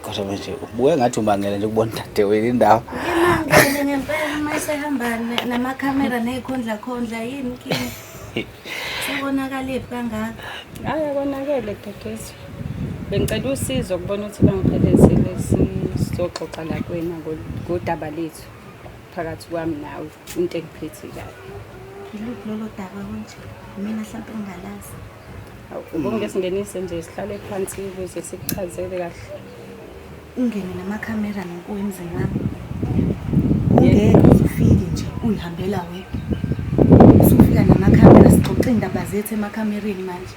Kodwa manje ubuke ngathi umangele nje ukubona udadewenu indawo. Ngimangele ngempela uma esehamba namakhamera ney'khondla khondla yini inkinga? Sekubonakaliphi kangaka? Hayi akonakele dadewethu. Bengicela usizo kubona ukuthi bangiphelezele sizoxoxa la kuwena ngodaba lethu phakathi kwami nawe into engiphethe kabi. Iluphi lolo daba konje? Mina mhlawumbe ngingalazi. Ubonge singenise nje sihlale phansi ukuze sikuchazele kahle. Ungene namakhamera nonkuwe emzini wami. Ungeke uzufike nje uyihambela wedwa. Usufika namakhamera sixoxe iy'ndaba zethu emakhamereni manje.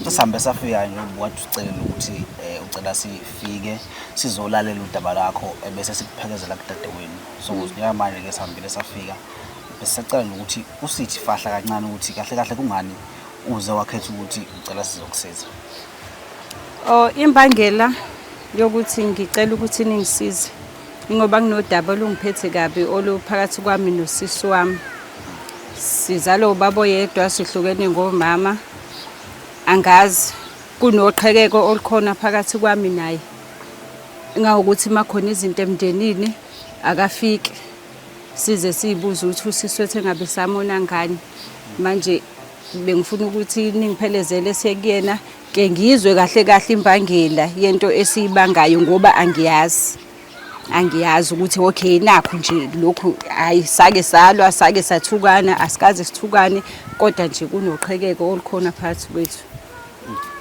Sihambe safika nje wathi ucelile ukuthi eh, ucela sifike sizolalela udaba lakho ebese sikuphekezela kudadewenu. So njengamanje ke sihambile safika besisacela nje ukuthi usithi fahla kancane ukuthi kahle kahle kungani uze wakhetha ukuthi ucela sizokusiza. Oh, imbangela yokuthi ngicela ukuthi ningisize ingoba nginodaba olungiphethe kabi oluphakathi kwami nosisi wami. Sizalwa ubaba oyedwa sihlukene ngomama. Angazi kunoqhekeko olukhona phakathi kwami naye. Ingawukuthi makhona izinto emndenini akafiki size siyibuze ukuthi usisi wethu engabe samona ngani. Manje bengifuna ukuthi ningiphelezele siye kuyena ke ngizwe kahle kahle imbangela yento esiyibangayo ngoba angiyazi. Angiyazi ukuthi okay nakho nje lokhu hayi sake salwa sake sathukana asikaze sithukane kodwa nje kunoqhekeko olukhona phakathi kwethu.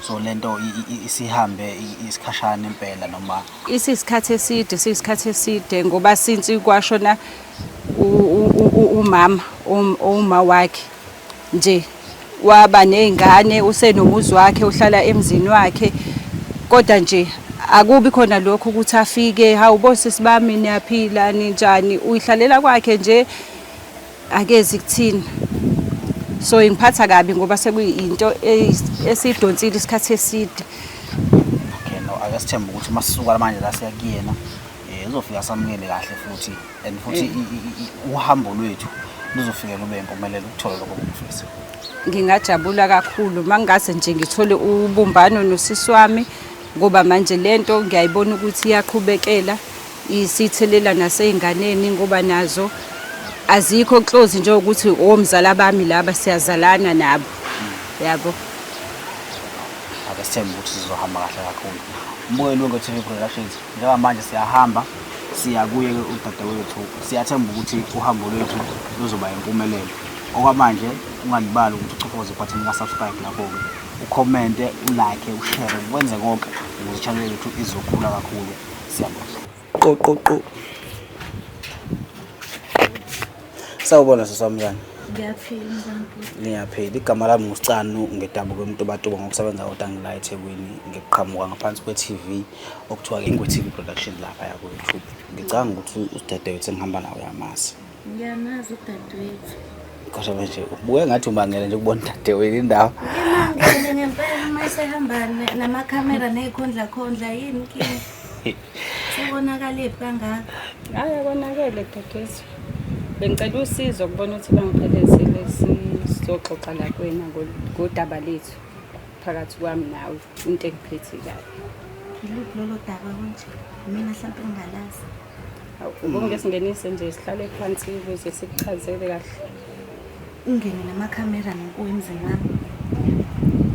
So lento isihambe isikhashana impela noma Isisikhathi eside siyisikhathi eside ngoba since kwashona umama uma wakhe nje waba nezingane usenomuzi wakhe uhlala emzini wakhe kodwa nje akubi khona lokho ukuthi afike hawu bosisi bami niyaphila ninjani uyihlalela kwakhe nje akezi kuthina so ingiphatha kabi ngoba sekuyinto esiyidonsile isikhathi eside. Okay no ake sithembe ukuthi uma sisuka manje la siya kuyena eh uzofika samukele kahle futhi and futhi uhambo lwethu luzofike lube impumelelo ukuthola lokho okufisa. Ngingajabula kakhulu mangingase nje ngithole ubumbano nosisi wami ngoba manje lento ngiyayibona ukuthi iyaqhubekela isithelela nasey'nganeni ngoba nazo azikho close njengokuthi omzala bami laba siyazalana nabo yabo. Ake sithembe ukuthi sizohamba kahle kakhulu. Mbukeli weNgo TV Productions njengamanje siyahamba siya kuye-ke udadewethu siyathemba ukuthi uhambo lwethu luzoba impumelelo. Okwamanje ungalibali ukuthi uchofoze ibhathini ka-subscribe lapho-ke ukhomente, ulike, ushere, wenze konke ukuze i-channel yethu izokhula kakhulu. Siyabonga. Qo qo qo. Sawubona siswamzane. Ngiyaphila mzambuti. Ngiyaphila. Igama lami nguSicanu ngidabuka eMtubatuba ngokusebenza kodwa la eThekwini ngiqhamuka ngaphansi kwe-TV okuthiwa Ingwe TV Production lapha ya ku-YouTube. Ngicabanga ukuthi udadewethu engihamba nawe uyamazi. Ngiyamazi udadewethu. Kodwa manje ubuke ngathi umangele nje ukubona udadewenu indawo. Ngimangele ngempela uma esehamba namakhamera ney'khondla khondla yini inkinga? Sekubonakaliphi kangaka? Hayi akonakele dadewethu. Bengicela usizo kubona ukuthi bangiphelezele sizoxoxa la kuwena ngodaba lethu phakathi kwami nawe into engiphethe kabi. Iluphi lolo daba konje? Mina mhlawumbe ngingalazi. Ubonge singenise nje sihlale phansi ukuze sikuchazele kahle. Ungene namakhamera nonkuwe emzini wami.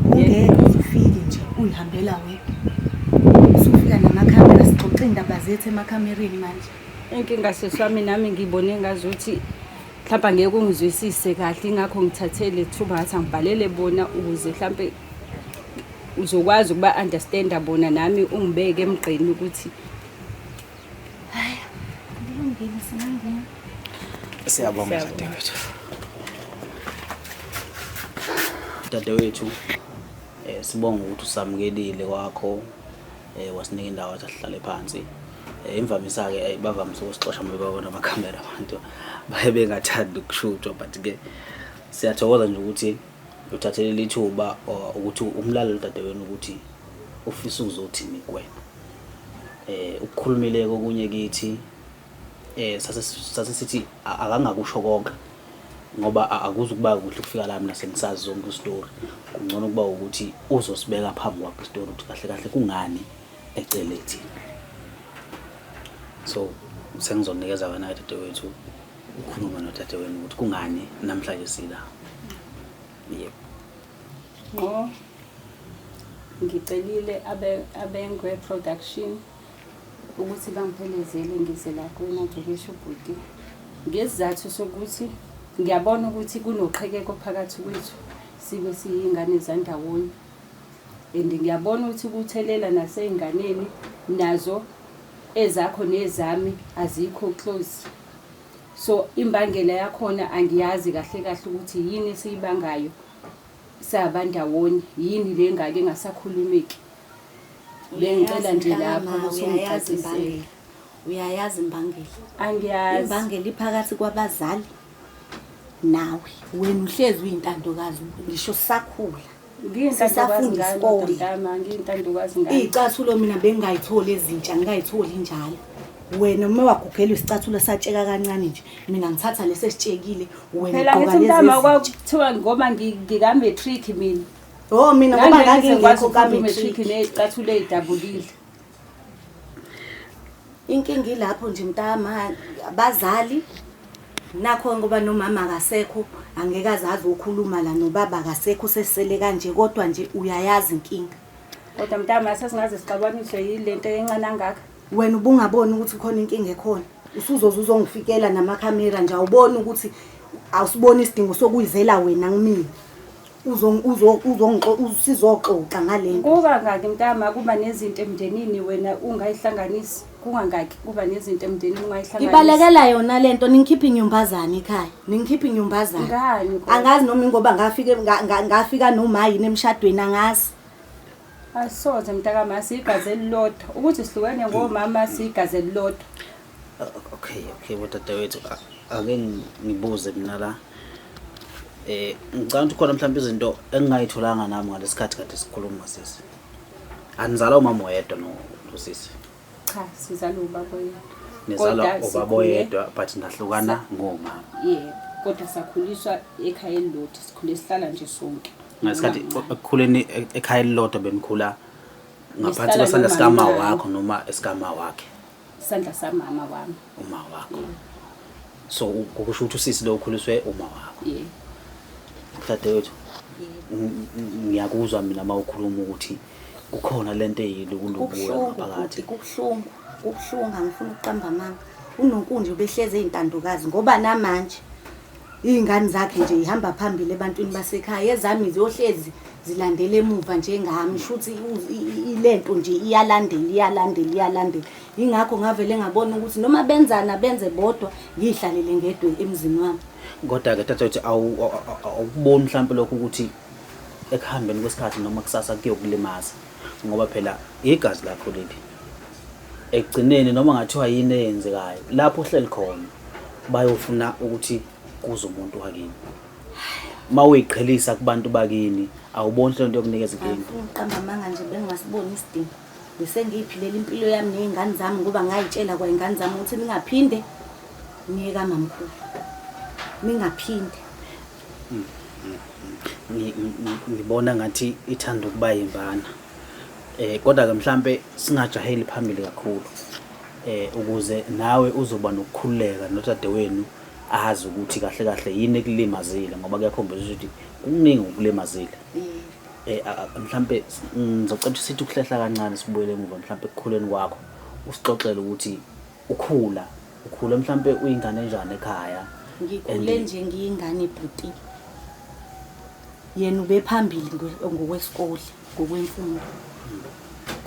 Ungeke uzufike nje uyihambela wedwa. Usufika namakhamera sixoxe iy'ndaba zethu emakhamereni manje. Inkinga sisi wami nami ngibone ngazuthi mhlawumbe angeke ungizwisise kahle ingakho ngithathe le thuba ngathi angibhalele bona ukuze mhlawumbe uzokwazi ukuba understanda bona nami ungibeke emgqeni ukuthi Hayi, kulungile singangena. Siyabonga dadewethu. Dadewethu eh sibonga ukuthi usamukelile kwakho eh wasinika indawo wathi asihlale phansi. Eh imvamisa ke eh, bavamise ukusixosha uma bebona amakhamera abantu baye bengathandi ukushuthwa but ke siyathokoza nje ukuthi uthathe leli thuba ukuthi umlaleli udadewenu ukuthi ufisa ukuzothini kuwena. Ukukhulumile kokunye kithi sase sase sithi akangakusho konke ngoba akuzi ukuba kuhle ukufika la mina sengisazi zonke isitori. Kungcono ukuba ukuthi uzosibeka phambi kwakhe isitori ukuthi kahle kahle kungani ecele thina. So sengizonikeza wena dadewethu ukhulume nodadewenu ukuthi kungani namhlanje sila. Yebo. Ngqo ngicelile abeNgwe Production ukuthi bangiphelezele ngize la kuwena Gcokisha ubhuti ngesizathu sokuthi ngiyabona ukuthi kunoqhekeko phakathi kwethu sibe siyingane zandawonye and ngiyabona ukuthi kuthelela nasey'nganeni nazo ezakho nezami azikho close. So imbangela yakhona angiyazi kahle kahle ukuthi yini esiyibangayo sabandawonye, yini le ngake engasakhulumeki. Bengicela nje lapho ukuthi ungicacisele. Uyayazi imbangela. Angiyazi. Imbangela iphakathi kwabazali nawe. Wena uhlezi uyintandokazi ngisho sakhula. Ngiyintandokazi Sisafunda ngani isikole. mntama, ngiyintandokazi ngani. Iy'cathulo mina bengingayitholi ezintsha, ngingayitholi njalo. Wena uma wagugelwa isicathulo satsheka kancane nje, mina ngithatha lesi esitshekile, wena Phela ugqoka ngithi lezi mntama ezintsha. kwakuthiwa ngoba ngika-matric mina. Oh mina ngoba Ngangeke ngikwazi ngangingekho ukufunda u-matric ka-matric. ney'cathulo ey'dabukile. Inkinga ilapho nje mntama, abazali nakho ngoba nomama akasekho, angeke aze azokhuluma la nobaba akasekho sesele kanje kodwa nje uyayazi inkinga. Kodwa mntama sesingaze sixabaniswe yile nto encane kangaka. Wena ubungaboni ukuthi khona inkinga ekhona. Usuzoze uzongifikela namakhamera nje awuboni ukuthi awusiboni isidingo sokuyizela wena kumina. Sizoxoxa ngale nto. Kungangaki mntama kuba nezinto emndenini wena ungayihlanganisi. Kungangaki kuba nezinto emndenini ungayihlanganisi. Ngibalekela yona lento ningikhipha inyumbazane ekhaya. Ningikhipha inyumbazane. Ngani kodwa? Angazi noma ingoba ngafika ngafika noma yini emshadweni angazi. Asoze mntakama siyigazi elilodwa. Ukuthi sihlukene ngomama siyigazi elilodwa. Okay, okay bodadewethu ake ngibuze mina la. Ngicabanga ukuthi khona mhlawumbe izinto engingayitholanga nami ngalesikhathi kade sikhuluma sisi. Anizala umama oyedwa nosisi. Cha, sizala ubaba oyedwa. Nizala Kodwa ubaba sikhule- oyedwa but nahlukana ngomama. Yebo, kodwa sakhuliswa ekhaya elilodwa, sikhule sihlala nje sonke. Ngesikhathi Nomama. ekukhuleni ekhaya elilodwa benikhula ngaphansi Besihlala kwesandla nomama sikama wami. wakho noma esikama wakhe. Isandla samama wami. Uma wakho. So kusho ukuthi usisi lo ukhuliswe uma wakho. Yebo. Dadewethu, ngiyakuzwa mina uma ukhuluma ukuthi kukhona lento eyilukulukuyo Kubuhlungu ngaphakathi. bhuti, kubuhlungu, kubuhlungu angifuni ukuqamba amanga. Unonkunje ubehleze eyintandokazi ngoba namanje iy'ngane zakhe nje ihamba phambili ebantwini basekhaya, ezami ziyohlezi zilandela emuva njengami. Shuthi ilento nje iyalandela, iyalandela, iyalandela. Yingakho ngavele ngabona ukuthi noma benzana benze bodwa, ngiyihlalele ngedwa emzini wami. Kodwa-ke dadewethu awukuboni mhlampe lokho ukuthi ekuhambeni kwesikhathi noma kusasa kuyokulimaza, ngoba phela igazi lakho leli ekugcineni noma ngathiwa yini eyenzekayo lapho uhleli khona bayofuna ukuthi kuze umuntu wakini. Uma uyiqhelisa kubantu bakini awuboni lento yokunikeza inkinga. Angifuni ukuqamba amanga nje bengingasiboni isidingo. Bese ngiyiphilela impilo yami ney'ngane zami ngoba ngayitshela kway'ngane zami ukuthi ningaphinde niye kamamkhulu. Ningaphinde. Ngibona ngathi ithanda ukuba yimbana. Kodwa ke mhlambe singajaheli phambili kakhulu. Ukuze nawe uzoba nokukhululeka nodadewenu azi ukuthi kahle kahle yini ekulimazile ngoba kuyakhombisa ukuthi kuningi okulimazile. Mhlambe ngizocela ukuthi sithi ukuhlehla kancane sibuyele emuva mhlambe ekukhuleni kwakho usixoxele ukuthi ukhula ukhule mhlambe uyingane enjani ekhaya. Ngikhule nje ngiyingane bhuti. Yena ubephambili ngokwesikole, ngokwemfundo.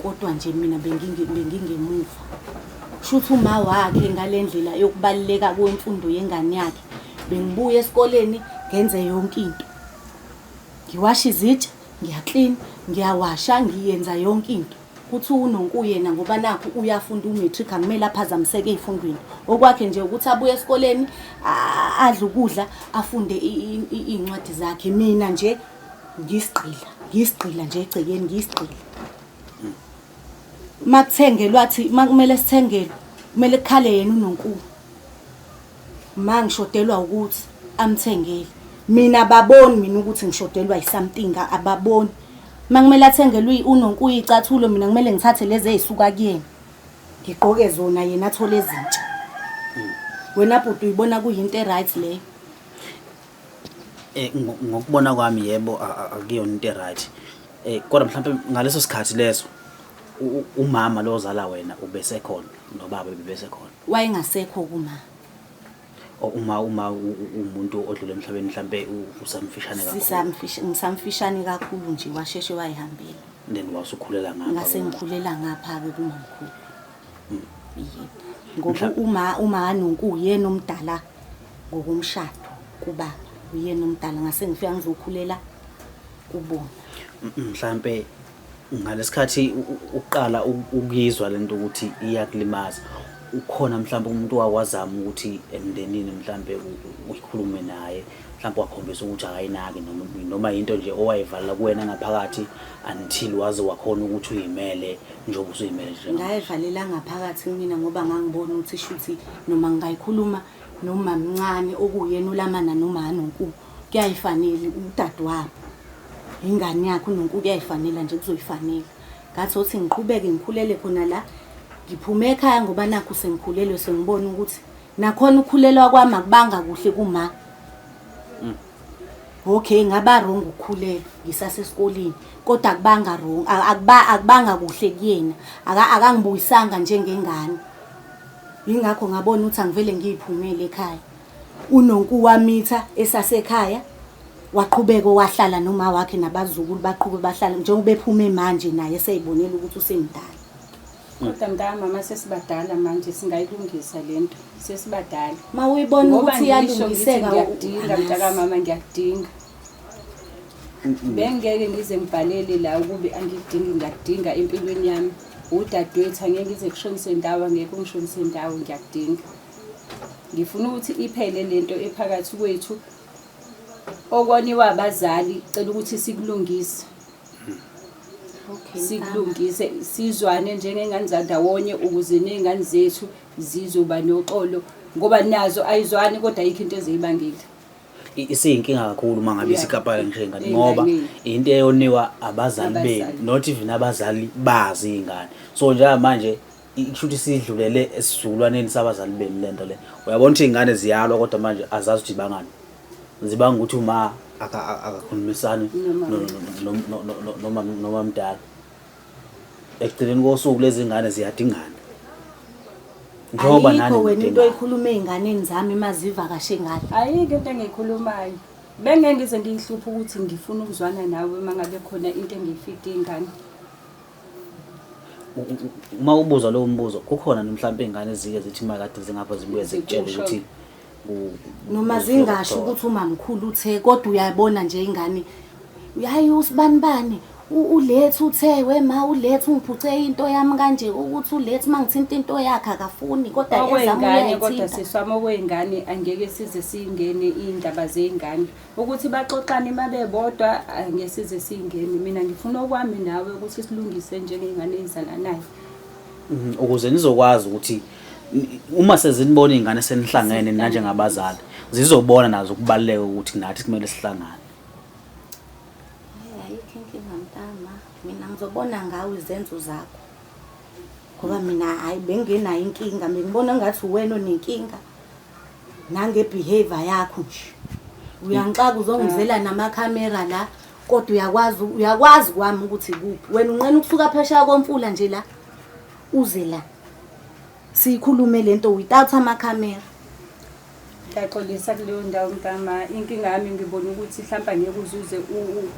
Kodwa nje mina bengingemuva. Shuthi uma wakhe ngalendlela yokubaluleka kwemfundo yengane yakhe. Bengibuya esikoleni ngenze yonke into. Ngiwasha izitsha, ngiyaklina, ngiyawasha, ngiyenza yonke into. Kuthi uNonku yena ngoba nakhu uyafunda u-matric akumele aphazamiseke ey'fundweni. Okwakhe nje ukuthi abuye esikoleni adle ukudla afunde iy'ncwadi zakhe. Mina nje ngiyisigqila, ngiyisigqila nje egcekeni, ngiyisigqila. Makuthengelwa athi makumele sithengelwe kumele kukhale yena uNonkulu. Ma ngishodelwa ukuthi amthengele. Mina ababoni mina ukuthi ngishodelwa yi-something ababoni. Makumele athengelwe uNonkuyu iy'cathulo mina kumele ngithathe lezi ey'suka kuyena. Ngigqoke zona yena athole ezintsha. Wena bhuti uyibona kuyinto e-right leyo? Eh ngokubona kwami yebo akuyona into e-right. Eh kodwa mhlawumbe ngaleso sikhathi leso umama lo ozala wena ubesekhona nobaba bebesekhona. Wayengasekho kuma. Uma umuntu odlule emhlabeni mhlambe usamfishane kakhulu. Sisamfisha ngisamfishane kakhulu nje washeshe wayihambela. Then wasukhulela ngapha. Ngase ngikhulela ngapha ke kumamkhulu. Yebo. Ngoba uma kaNonku uyena omdala ngokomshado kubaba uyena omdala ngase ngifika ngizokhulela kubona. Mhlambe ngalesikhathi uqala ukuyizwa lento ukuthi iyakulimaza ukhona mhlawumbe umuntu wakwazama ukuthi emndenini mhlawumbe uyikhulume naye mhlawumbe wakhombisa ukuthi akayinaki noma into nje owayivalela kuwena ngaphakathi until waze wakhona ukuthi uyimele njengoba usuyimele nje. Ngayivalela ngaphakathi kumina ngoba ngangibona ukuthi shuthi noma ngingayikhuluma nomamncane okuwuyena olamana noma noNkulu kuyayifanele udadewabo ingane yakhe uNonku kuyayifanela nje kuzoyifanela. Ngathi othi ngiqhubeke ngikhulele khona la ngiphume ekhaya ngoba nakhu sengikhulelwe sengibona ukuthi nakhona ukukhulelwa kwami akubanga kuhle kuma. Okay ngaba wrong ukukhulelwa ngisasesikoleni kodwa akubanga wrong akuba akubanga kuhle kuyena akangibuyisanga njengengane. Yingakho ngabona ukuthi angivele ngiyiphumele ekhaya. UNonku wamitha esasekhaya waqhubeka wahlala noma wakhe nabazukulu baqhube bahlala njengoba ephume manje naye eseyibonela ukuthi usemdala. Kodwa mntakamama sesibadala manje singayilungisa lento sesibadala. Ma uyibona Ngoba ukuthi ngisho ngithi iyalungiseka ngiyakudinga mntakamama ngiyakudinga. Bengeke ngize ngibhalele la ukube angikudingi ngiyakudinga empilweni yami. Udadewethu angeke ngize kushonise ndawo angeke ungishonise ndawo ngiyakudinga. Ngifuna ukuthi iphele lento ephakathi kwethu. Okoniwa abazali cela ukuthi sikulungise. Okay, Sikulungise sizwane njengengane zandawonye ukuze ney'ngane zethu zizoba noxolo ngoba nazo ayizwani kodwa ayikho into eziyibangile. Isiyinkinga kakhulu uma ngabe Yeah. isikapala nje ingane Ey'nganeni. ngoba into eyoniwa abazali benu Abazali. not even abazali bazi iy'ngane. So njengamanje kusho ukuthi sidlulele esizukulwaneni sabazali benu lento le. Uyabona ukuthi iy'ngane ziyalwa kodwa manje azazi ukuthi bangani. Zibanga ukuthi uma akakhulumisani Noma- noma mdala. Ekugcineni kosuku lezi ngane ziyadingana. Njengoba nani Ayikho wena into nidingana. oyikhuluma ey'nganeni zami uma zivakashe ngale. Ayikho into engiyikhulumayo. Bengeke ngize ngiyihluphe ukuthi ngifuna ukuzwana nawe uma ngabe khona into engiyifida iy'ngane. Uma ubuza lowo mbuzo kukhona mhlawumbe iy'ngane ezike zithi uma kade zingapha zibuye zikutshele Zikusho. ukuthi Noma zingasho ukuthi umamkhulu uthe kodwa uyabona nje ingane hayi usibanibani ulethu uthe wema ulethu ungiphuce into yami kanje ukuthi ulethu mangithinta into yakhe akafuni kodwa ezami Okwey'ngane kodwa uyayithinta. sisi wami okwey'ngane angeke size siyingene iy'ndaba zey'ngane. Ukuthi baxoxane uma bebodwa angeke size siyingene. Mina ngifuna okwami nawe ukuthi silungise njengey'ngane ey'zalanayo. Ukuze nizokwazi ukuthi uma sezinibona iy'ngane senihlangene nina njengabazali zizobona nazo ukubaluleka ukuthi nathi kumele sihlangane. Hayi ayikho inkinga mntama. Mina ngizobona ngawe izenzo zakho. Ngoba mina hayi bengenayo inkinga bengibona ngathi uwena onenkinga nange-behavior yakho nje. Uyangixaka uzongizela namakhamera la kodwa uyakwazi uyakwazi kwami ukuthi kuphi. Wena unqena ukusuka phesheya komfula nje la uze la. Siyikhulume lento without amakhamera. Ngiyaxolisa kuleyo ndawo mntama. Inkinga yami ngibona ukuthi mhlawumbe angeke uzuze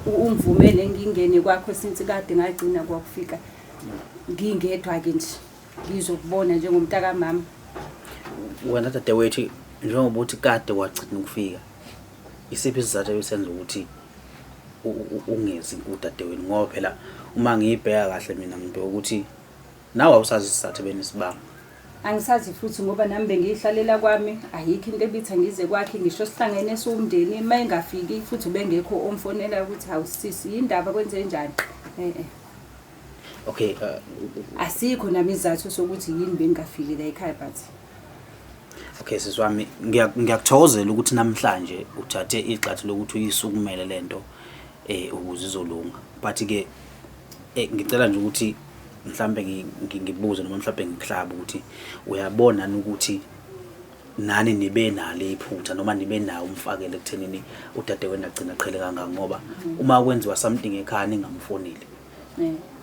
ungivumele ngingene kwakho since kade ngagcina kwakufika ngingedwa-ke nje ngizokubona njengomntakamama. Wena dadewethu njengoba uthi kade wagcina ukufika isiphi isizathu ebisenza ukuthi ungezi kudadewenu ngoba phela uma ngiyibheka kahle mina ngibheka ukuthi nawe awusazi isizathu ebenisibanga. Angisazi futhi ngoba nami bengiyihlalela kwami ayikho into ebitha ngize kwakhe ngisho sihlangene siwumndeni uma engafiki futhi ubengekho omfonela ukuthi hawu sisi yindaba kwenze njani. Eh eh. Okay, Asikho nami isizathu sokuthi yini bengingafiki la ekhaya but okay sisi wami, ngiyakuthokozela ukuthi namhlanje uthathe igxathu lokuthi uyisukumele lento ukuze izolunga. But ke ngicela nje ukuthi mhlambe ngibuze noma mhlambe ngikuhlabe ukuthi uyabona yini ukuthi nani nibe nalo iphutha noma nibe nawo umfakele ekuthenini udadewenu agcina aqhele kangaka, ngoba uma kwenziwa something ekhaya ningamfoneli,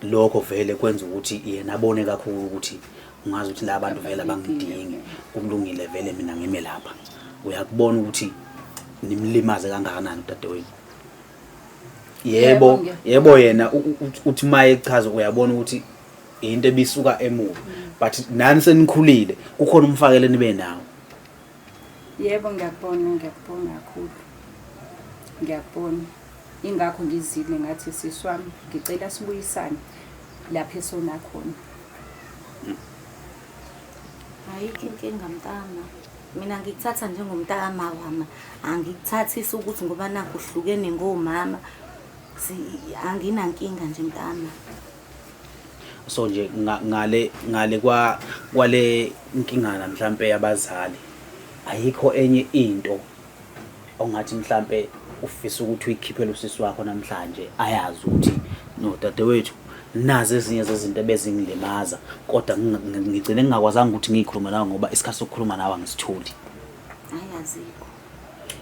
lokho vele kwenza ukuthi yena abone kakhulu ukuthi ungazi ukuthi la bantu vele abangidingi, kulungile vele mina ngime lapha. Uyakubona ukuthi nimlimaze kangakanani udadewenu? Yebo, yebo, yena uthi uma echaza uyabona ukuthi into ebisuka emuva, but nani senikhulile, kukhona umfakele nibe nawo. Yebo, ngiyakubona, ngiyakubona kakhulu, ngiyakubona. Ingakho ngizile ngathi sisi wami ngicela sibuyisane lapho esona khona. Ayikho inkinga mntama. Mina ngikuthatha njengomntama wami. Angikuthathisi ukuthi ngoba nakhu uhlukene ngomama. Anginankinga nje mntama. So nje ngale kwa kwale nkingana mhlambe yabazali, ayikho enye into ongathi mhlambe ufisa ukuthi uyikhiphele usisi wakho namhlanje ayazi ukuthi no dadewethu, nazi ezinye zezinto ebezingilimaza, kodwa ngigcine ngingakwazanga ukuthi ngiyikhulume nawe ngoba isikhathi sokukhuluma nawe angisitholi? Hayi, azikho.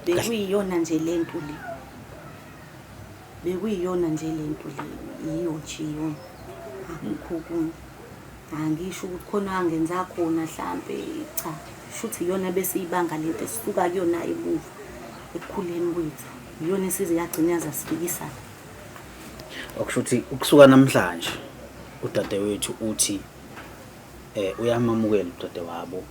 Bekuyiyona nje lento le. Bekuyiyona nje lento le, yiyo nje iyona. Akukho okunye. Angisho ukuthi khona angenza khona hlampe, cha. Shuthi iyona bese ibanga lento esisuka kuyona emuva ekukhuleni kwethu. Iyona esize yagcina yazasifikisa la. Okusho ukuthi ukusuka namhlanje udadewethu uthi uyamamukela udadewabo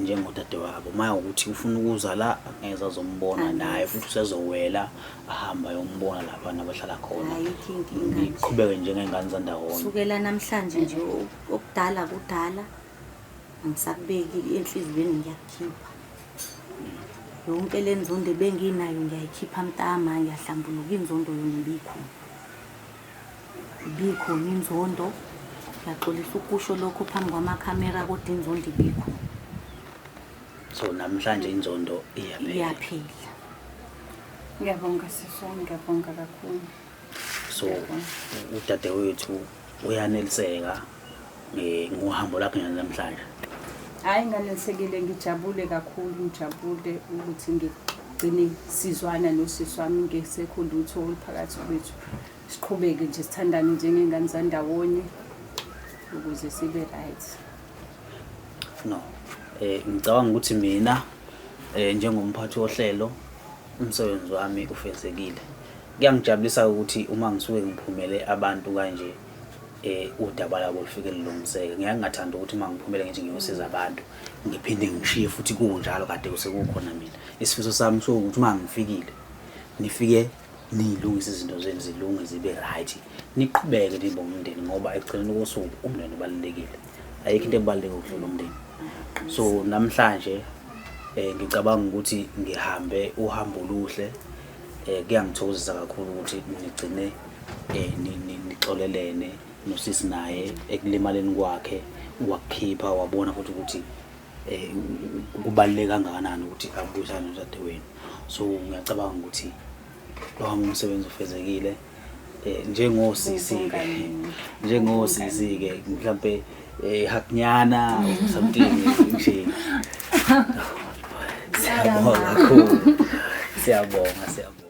njengodadewabo, uma ukuthi ufuna ukuza la angeze azombona naye futhi usezowela ahamba ayombona lapha nabahlala khona. Ayikho inkinga nje. Niqhubeke njengey'ngane zandawonye. Kusukela namhlanje nje okudala kudala, angisakubeki enhliziyweni, ngiyakukhipha. Yonke le nzondo ebenginayo ngiyayikhipha mntama, ngiyahlambuluka. Inzondo yona ibikhona. Ibikhona inzondo. Ngiyaxolisa ukusho lokho phambi kwamakhamera, kodwa inzondo ibikhona. So namhlanje inzondo iyaphela. Iyaphela. Ngiyabonga sisi wami, ngiyabonga kakhulu. So udadewethu uyaneliseka ngohambo lwakhe namhlanje? Hhayi, nganelisekile, ngijabule kakhulu, ngijabule ukuthi ngigcine sizwana nosisi wami, ngesekho lutho oluphakathi kwethu. Siqhubeke nje sithandane njengey'ngane zandawonye ukuze sibe right. No, ngicabanga ukuthi mina njengomphathi wohlelo umsebenzi wami ufezekile. Kuyangijabulisa ukuthi uma ngisuke ngiphumele abantu kanje udaba labo lufike lulungiseke. Ngiyaye ngingathandi ukuthi uma ngiphumele ngithi ngiyosiza abantu ngiphinde ngishiye futhi kunjalo kade sekukhona mina. Isifiso sami sokuthi uma ngifikile nifike niyilungise izinto zenu, zilunge zibe right, niqhubeke nibe umndeni, ngoba ekugcineni kosuku umndeni ubalulekile. Ayikho into ebaluleke ukudlula umndeni. So namhlanje ngicabanga ukuthi ngihambe uhambo oluhle. Kuyangithokozisa kakhulu ukuthi nigcine nixolelene nosisi, naye ekulimaleni kwakhe wakukhipha, wabona futhi ukuthi kubaluleke kangakanani ukuthi abuyisane nodadewenu. So ngiyacabanga ukuthi wami umsebenzi ufezekile. Njengosisi-ke, njengosisi-ke mhlampe hakunyana or something nje. Siyabonga kakhulu, siyabonga, siyabonga.